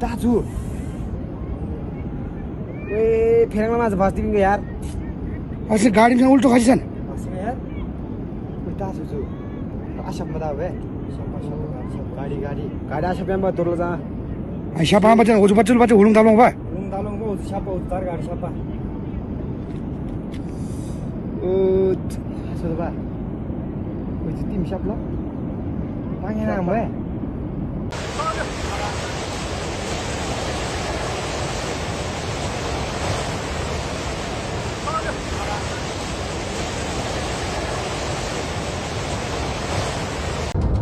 दाजु ए फेरेङमा आज बस्दिनको यार अच्छा गाडीसँग उल्टो खसिछन् बस्ने यार उही दाजु जो आशपमा दा बे गाडी गाडी गाडी आशपमा तोर्लो जा siapa nama macam uju bacul bacul hulung talong ba Ulung talong mo siapa utar gaडी siapa sudah ba uji tim siapa lo panggil nama be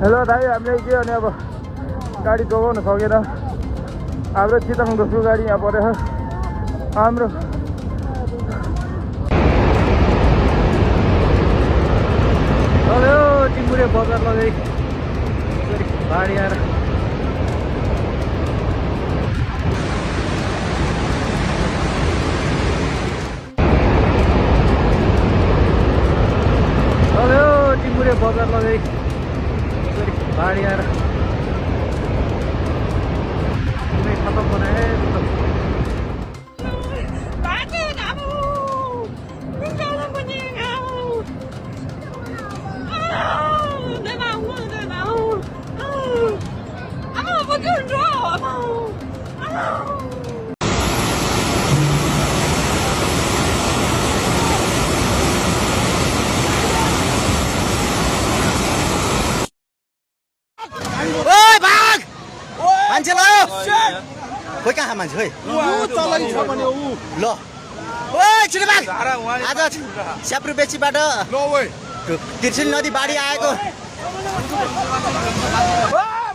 hello दाइ हामीले के गर्ने अब गाडी जोगाउन सकेन हाम्रो चितङ दोस्रो गाडी यहाँ परेछ हाम्रो हेलो टिमुरे बजार लगे भाडी आएर हेलो टिमुरे बजार लगे भाडी आएर खतम बनाए मान्छे ल खोइ कहाँ मान्छे खोइ ल ओइ छिटो भाग आज स्याप्रुपेचीबाट तिर्सिल नदी बाढी आएको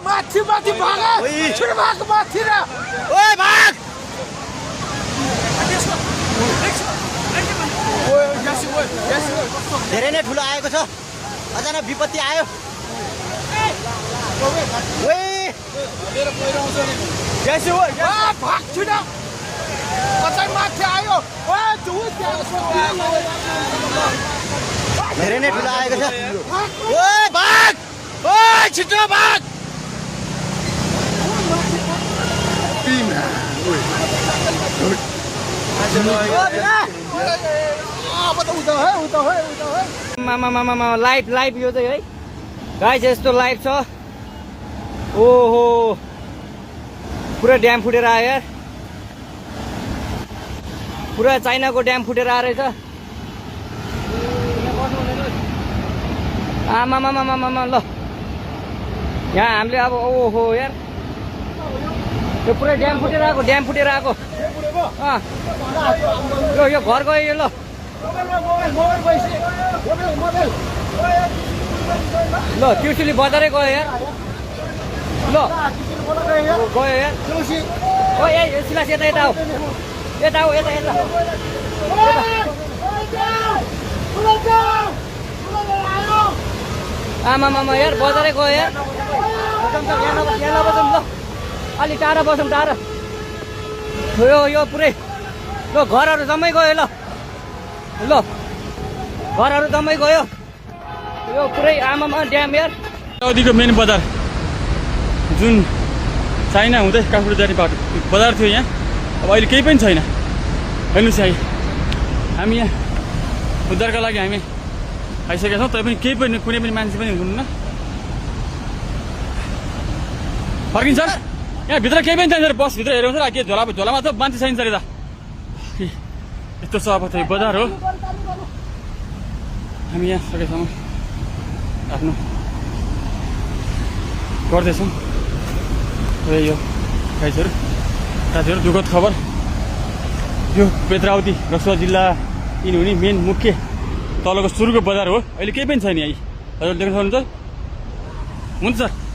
माथि माथि भाग छिटो भाग माथि र ओइ भाग धेरै नै ठुलो आएको छ अचानक विपत्ति आयो ओइ Yes, भाग छिटो कतै माथि आयो ओए धेरै नै ठुलो आएको छ ओइ भाग ओइ छिटो भाग मामा लाइभ यो चाहिँ है गाइस यस्तो लाइभ छ ओहो पुरा ड्याम फुटेर आयो यार पुरा चाइनाको ड्याम फुटेर आएर छ आमामामामामा ल यहाँ हामीले अब ओहो यार यो पुरै ड्याम फुटेर आएको यो घर गयो यो ल ल त्रिशुली बजारै गयो यार ल गयो यार ओ ए सिलास यता आऊ यता आमामामा यार बजारै गयो यार यहाँ नबसौँ ल अलि टाढा बसौँ टाढा यो पुरै ल घरहरू जम्मै गयो ल घरहरू जम्मै गयो यो पुरै आमामा ड्याम यार नदीको मेन बजार जुन चाइना हुँदै काठमाडौँ जाने बाटो बजार थियो यहाँ अब अहिले केही पनि छैन हेर्नुहोस् है हामी यहाँ उद्धारका लागि हामी आइसकेका छौँ तैपनि केही पनि कुनै पनि मान्छे पनि हुनुहुन्न फर्किन्छ यहाँ भित्र केही पनि छैन बसभित्र हेऱ्यो भने के झोलामा त मान्छे छैन अरे त यस्तो छ अब त्यो बजार हो हामी यहाँ सकेसम्म आफ्नो गर्दैछौँ यो साथीहरू दुःखद खबर यो पेत्रावती रसुवा जिल्ला हुने मेन मुख्य तलको सुरुको बजार हो अहिले केही पनि छैन यहाँ हजुर देख्न सक्नुहुन्छ हुन्छ सर